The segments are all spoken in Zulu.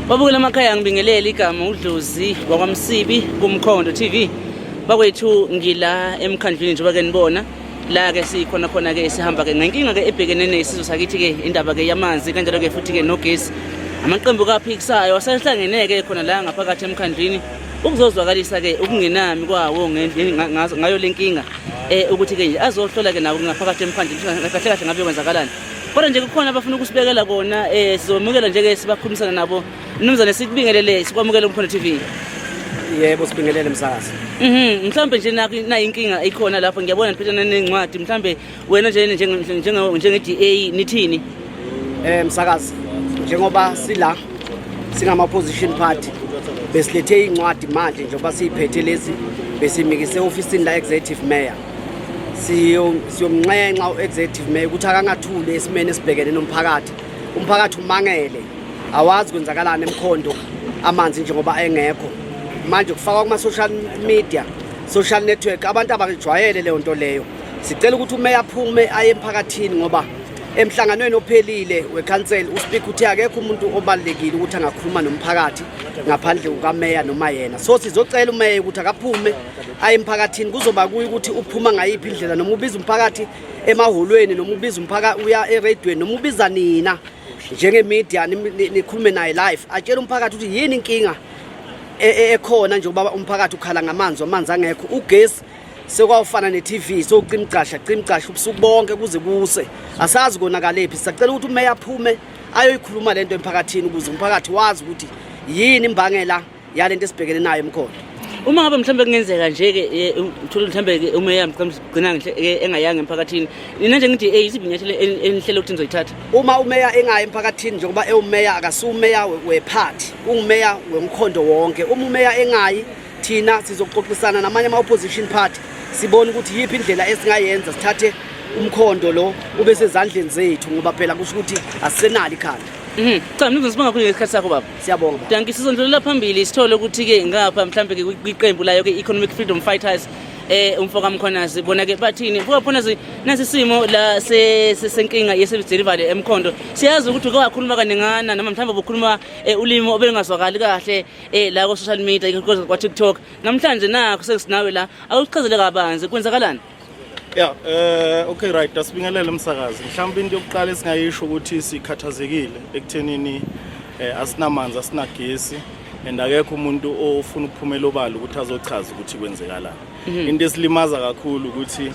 Babukela amakhaya, ngibingelele. Igama uDlozi wakwaMsibi kuMkhondo TV. Bakwethu, ngila emkhandlwini njengoba ke nibona la ke sikhona khona ke, sihamba ke ngenkinga ke ebhekene nesizwe sakithi ke, indaba ke yamanzi, kanjalo ke futhi ke nogesi. Amaqembu kaphikisayo asehlangene ke khona la ngaphakathi emkhandlwini ukuzozwakalisa ke ukungenami kwawo ngayo lenkinga, ukuthi ke nje azohlola ke nawo ngaphakathi emkhandlwini kahle kahle ngabe kwenzakalani. Kodwa nje kukhona abafuna ukusibekela kona, sizomukela nje ke, sibakhulumisana nabo. Mnumzane, sikubingelele, sikwamukele uMkhondo TV. Yebo, sibingelele, msakazi. Mhlawumbe nje nakho nayi inkinga ikhona lapho, ngiyabona niphethe nencwadi. Mhlawumbe wena nje njenge DA nithini? Msakazi, njengoba sila singama opposition party, besilethe incwadi manje njengoba siyiphethe lezi, besimikise ofisini la executive mayor. Siyomnxenxa u-executive mayor ukuthi akangathuli esimeni esibhekene nomphakathi. Umphakathi umangele, awazi kwenzakalani eMkhondo, amanzi njengoba engekho manje kufakwa kuma-social media, social network, abantu abajwayele leyo nto leyo. Sicela ukuthi umeya aphume aye emphakathini, ngoba emhlanganweni ophelile wekhansela uspeaker uthe akekho umuntu obalulekile ukuthi angakhuluma nomphakathi ngaphandle kukameya noma yena. So sizocela umeya ukuthi akaphume aye emphakathini. Kuzoba kuye ukuthi uphuma ngayiphi indlela, noma ubiza umphakathi emahholweni, noma ubiza umphakathi uya eradweni, noma ubiza nina njengemedia nikhulume naye live, atshele umphakathi ukuthi yini inkinga ekhona njengoba umphakathi ukhala ngamanzi, amanzi angekho, ugesi sekwawufana ne-TV, sowucima icasha, cima icasha ubusuku bonke kuze kuse, asazi konakalephi. Sisacela ukuthi umeya aphume ayoyikhuluma lento emphakathini ukuze umphakathi wazi ukuthi yini imbangela yalento esibhekene nayo eMkhondo. Uma ngabe mhlawumbe kungenzeka nje ke uthole mhlawumbe ke umeya mhlawumbe gcina nje engayanga emphakathini, nina njenge-DA yiziphi inyathelo enihlele ukuthi nizoyithatha? Uma umeya engayi emphakathini, njengoba ewumeya, akasumeya wephathi, ungumeya wemkhondo wonke. Uma umeya engayi, thina sizoxoxisana namanye ama-opposition party, sibone ukuthi yiphi indlela esingayenza sithathe umkhondo lo ube sezandleni zethu, ngoba phela kusho ukuthi asisenalo ikhanda. Cha mnumzane, sibonga kakhulu ngesikhathi sakho, baba. Siyabonga, baba. Dankie. Sizondlulela phambili, sithole ukuthi-ke ngapha mhlambe-ke kwiqembu layo-ke i-Economic Freedom Fighters, umfoka Mkhwanazi, bona-ke bathini? Mfoka Mkhwanazi, nasi isimo la senkinga ye-service delivery eMkhondo. Siyazi ukuthi uke wakhuluma kaningana, noma mhlawumbe ubukhuluma ulimi obelungazwakali kahle la ko-social media, kwa-TikTok. Namhlanje nakho sesinawe la, awusichazele kabanzi kwenzakalani? Yeah, okay, right, asibingelele, umsakazi. Mhlawumbe into yokuqala esingayisho ukuthi sikhathazekile ekuthenini asinamanzi, asinagesi, and akekho umuntu ofuna ukuphumela obala ukuthi azochaza ukuthi kwenzekalani. Into esilimaza kakhulu ukuthi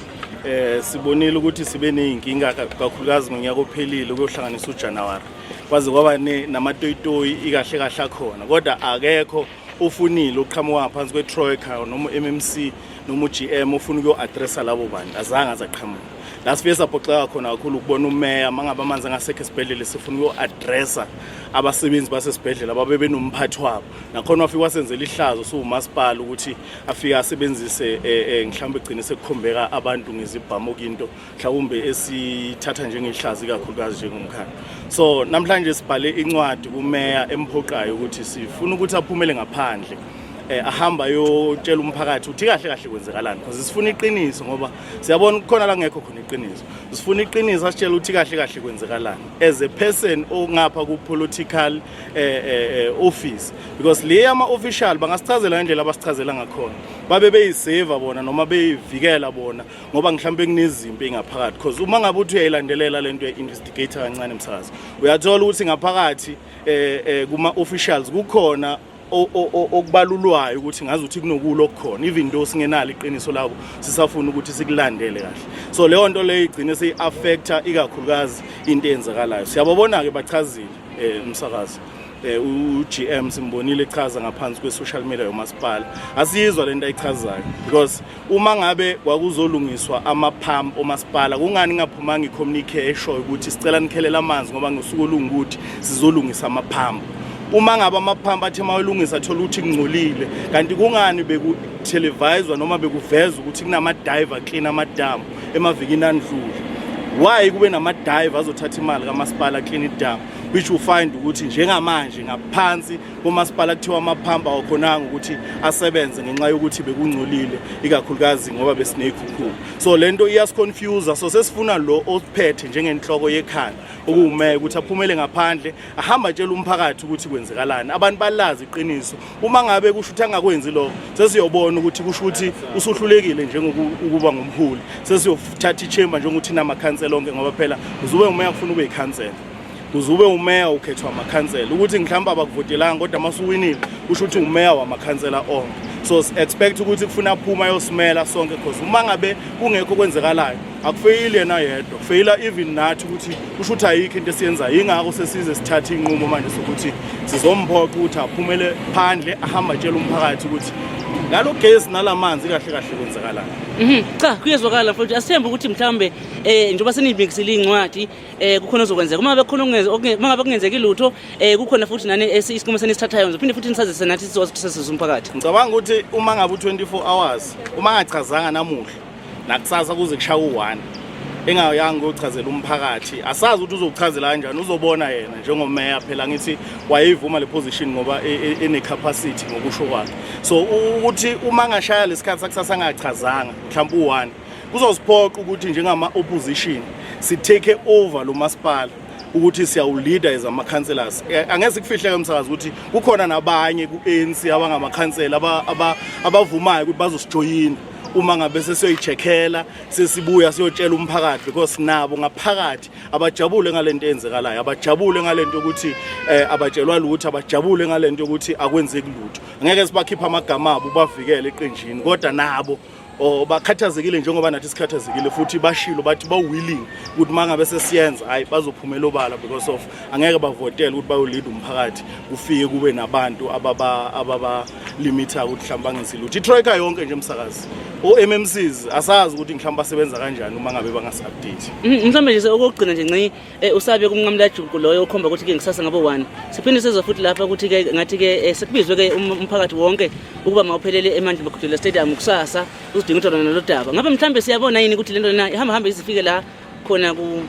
sibonile ukuthi sibe nezinkinga kakhulukazi ngonyaka ophelile ukuyohlanganisa uJanuary. Kwaze kwaba namatoyitoyi ikahle kahle akhona, kodwa akekho ofunile uqhamuka ngaphansi kwe-troika noma u-MMC noma u-GM ofuna ukuyo-addressa labo bantu, azange azaqhamuka. La sifike saphoxeka khona kakhulu ukubona umeya, mangabe amanzi angasekho esibhedlela, sifuna ukuyo-addressa abasebenzi basesibhedlela ababe benomphathi wabo. Nakhona wafike wasenzela ihlazo siwumasipala ukuthi afike asebenzise mhlawumbe egcine sekukhombeka abantu ngezibhamu, okuyinto mhlawumbe esithatha njengehlazo ikakhulukazi njengomkhandlu. So namhlanje sibhale incwadi kumeya emphoqayo ukuthi sifuna ukuthi aphumele ngaphandle, ahamba ayotshela umphakathi ukuthi kahle kahle kwenzekalani, because sifuna iqiniso, ngoba siyabona kukhona la ngekho khona iqiniso. Sifuna iqiniso, asitshele ukuthi kahle kahle kwenzekalani as a person ongapha ku political office, because le ama official bangasichazela ngendlela abasichazela ngakhona, babe beyiseva bona noma beyivikela bona, ngoba mhlawumbe kunezimpi engaphakathi. Because uma ngabe uthi uyayilandelela lento, uyayi-investigate kancane, msakazi, uyathola ukuthi ngaphakathi kuma officials kukhona okubalulwayo ukuthi ngazi ukuthi kunokulo okukhona, even though singenalo iqiniso labo, sisafuna ukuthi sikulandele kahle. So leyo nto leyo igcine seyi-affecta ikakhulukazi into eyenzakalayo. Siyababona-ke bachazile, umsakazi, u-GM simbonile echaza ngaphansi kwe-social media yomasipala. Asiyizwa lento ayichazayo, because uma ngabe kwakuzolungiswa ama-pump omasipala, kungani ingaphumanga i-communique eshoyo ukuthi sicela nikhelele amanzi ngoba ngosuku olungukuthi sizolungisa ama-pump? Uma ngabe ama-pump athe mawelungisa athola ukuthi kungcolile, kanti kungani bekuthelevayizwa noma bekuvezwa ukuthi kunama-diver clean amadamu emavikini andlule? Why kube nama-diver azothatha imali kamasipala clean idamu? which you find ukuthi njengamanje ngaphansi komasipala kuthiwa amaphampa awakhonanga ukuthi asebenze ngenxa yokuthi bekungcolile, ikakhulukazi ngoba besiney'khukhula. So le nto iyasiconfuse. So sesifuna lo ophethe njengenhloko yekhanda, okuwumeya, ukuthi aphumele ngaphandle, ahamba atshela umphakathi ukuthi kwenzekalani, abantu balazi iqiniso. Uma ngabe kusho ukuthi angakwenzi lokho, sesiyobona ukuthi kusho ukuthi usuhlulekile njengokuba ngumholi. Sesiyothatha i-chamber njengokuthi namakhansela onke, ngoba phela uzube umeya kufuna ube yikhansela, kuze ube umeya ukhethwa amakhansela. Ukuthi mhlawumbe abakuvotelanga, kodwa uma usuwinile kusho ukuthi umeya wamakhansela onke. So expect ukuthi kufuna aphuma ayosimela sonke, because uma ngabe kungekho kwenzekalayo, akufeyili yena yedwa, kufeyila even nathi, ukuthi kusho ukuthi ayikho into esiyenzayo. Yingakho sesize sithathe inqumo manje sokuthi sizomphoqa ukuthi aphumele phandle, ahambe atshele umphakathi ukuthi ngalo gesi nalamanzi kahle kahle kwenzakalani. Cha, kuyezwakala futhi asithembe ukuthi mhlawumbe njengoba senibhekisile incwadi kukhona ozokwenzeka. Uma ngabe kukhona uma ngabe kungenzeki lutho, kukhona futhi nani isinqumo senisithathayo, ngizophinde futhi nisazise nathi, sizokwazi ukuthi sazise umphakathi. Ngicabanga ukuthi uma ngabe u-24 hours uma angachazanga namuhla nakusasa kuze kushaya u-1 engayanga ukuyochazela umphakathi, asazi ukuthi uzokuchazela kanjani. Uzobona yena njengomeya phela, ngithi wayeyivuma le position ngoba ene-capacity ngokusho kwakhe. So ukuthi uma angashaya lesikhathi sakusasa angachazanga, mhlawumbe u-1, kuzosiphoqa ukuthi njengama-opposition si-take over lo masipala, ukuthi siyawuleader as ama-councillors. Angeke sikufihleke, umsakazi, ukuthi kukhona nabanye ku-ANC abangamakhansela abavumayo ukuthi bazosijoyina uma ngabe sesiyoyi-check-ela, sesibuya siyotshela umphakathi, because nabo ngaphakathi abajabule ngalento eyenzekalayo, abajabule ngalento yokuthi abatshelwa lutho, abajabule ngalento yokuthi akwenzeki lutho. Angeke sibakhiphe amagama abo, bavikele eqenjini, kodwa nabo or bakhathazekile njengoba nathi sikhathazekile. Futhi bashilo bathi ba-willing ukuthi uma ngabe sesiyenza, hhayi, bazophumela obala, because of angeke bavotele ukuthi bayolead umphakathi, kufike kube nabantu ababa-limit-a ukuthi mhlawumbe bangenzi lutho. I-troika yonke nje, emsakazi, o-MMCs, asazi ukuthi mhlawumbe basebenza kanjani uma ngabe bangasi-update. Mhlawumbe nje okokugcina nje nci, usabe kumnqamulajuqu loyo okhomba ukuthi-ke ngisasa ngabo 1 siphinde sezwa futhi lapha ukuthi-ke ngathi-ke sekubizwe-ke umphakathi wonke ukuba mawuphelele eMandla Makhudela Stadium kusasa uzidinga ukuthi nalo daba. Ngabe mhlawumbe siyabona yini ukuthi lento lena ihamba hambe izifike la khona ku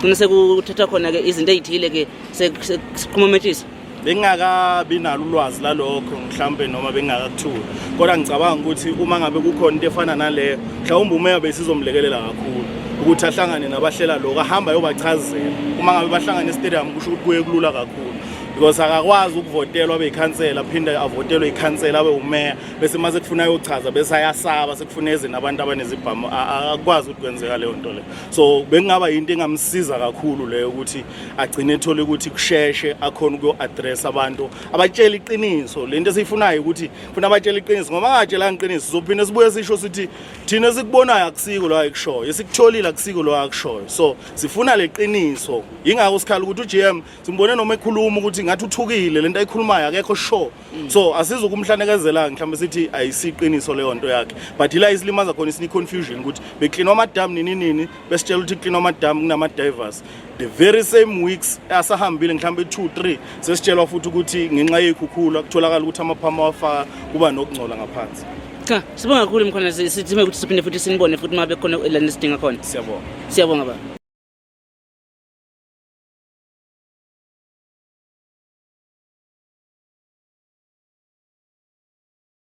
gcina sekuthathwa khona-ke izinto ey'thile-ke siqhumametshisa? Bengingakabi nalo ulwazi lalokho mhlampe, noma bengingakakuthuli, kodwa ngicabanga ukuthi uma ngabe kukhona into efana naleyo, mhlawumbe umeya besizomlekelela kakhulu ukuthi ahlangane nabahlela lokho, ahamba ayobachazela. Uma ngabe bahlangane estadium, kusho ukuthi kuye kulula kakhulu, because akakwazi ukuvotelwa abe yikhansela, aphinde avotelwe ikhansela abe umeya, bese mase kufuna ayochaza bese ayasaba, sekufuna eze nabantu abanezibhamu. Akakwazi ukuthi kwenzeka leyo nto leyo. So bekungaba yinto engamsiza kakhulu leyo ukuthi agcine ethole ukuthi kusheshe akhona ukuyo-address abantu, abatshela iqiniso. Lento esiyifunayo ukuthi funa abatshela iqiniso, ngoba angatshelanga iqiniso, sizophinde sibuye sisho sithi thina esikubonayo akusiko lo ayikushoyo, esikutholile akusiko lo akushoyo. So sifuna le qiniso. Yingakho sikhala ukuthi u-GM simbone noma ekhuluma ukuthi ngathi uthukile, lento ayikhulumayo akekho sure. So asizukumhlanekezela mhlawumbe sithi ayisiqiniso leyo nto yakhe, but ila isilimaza khona isine confusion ukuthi beklinwa amadamu nini nini, besitshela ukuthi klinwa amadamu kunama-divers, the very same weeks asahambile mhlawumbe 2 3 sesitshelwa futhi ukuthi ngenxa yey'khukhula kutholakala ukuthi amaphama wafaka kuba nokungcola ngaphansi. Cha, sibonga kakhulu, Mkhona. Sithembe ukuthi siphinde futhi sinibone futhi uma bekhona la nisidinga khona. Siyabonga. Siyabonga, baba.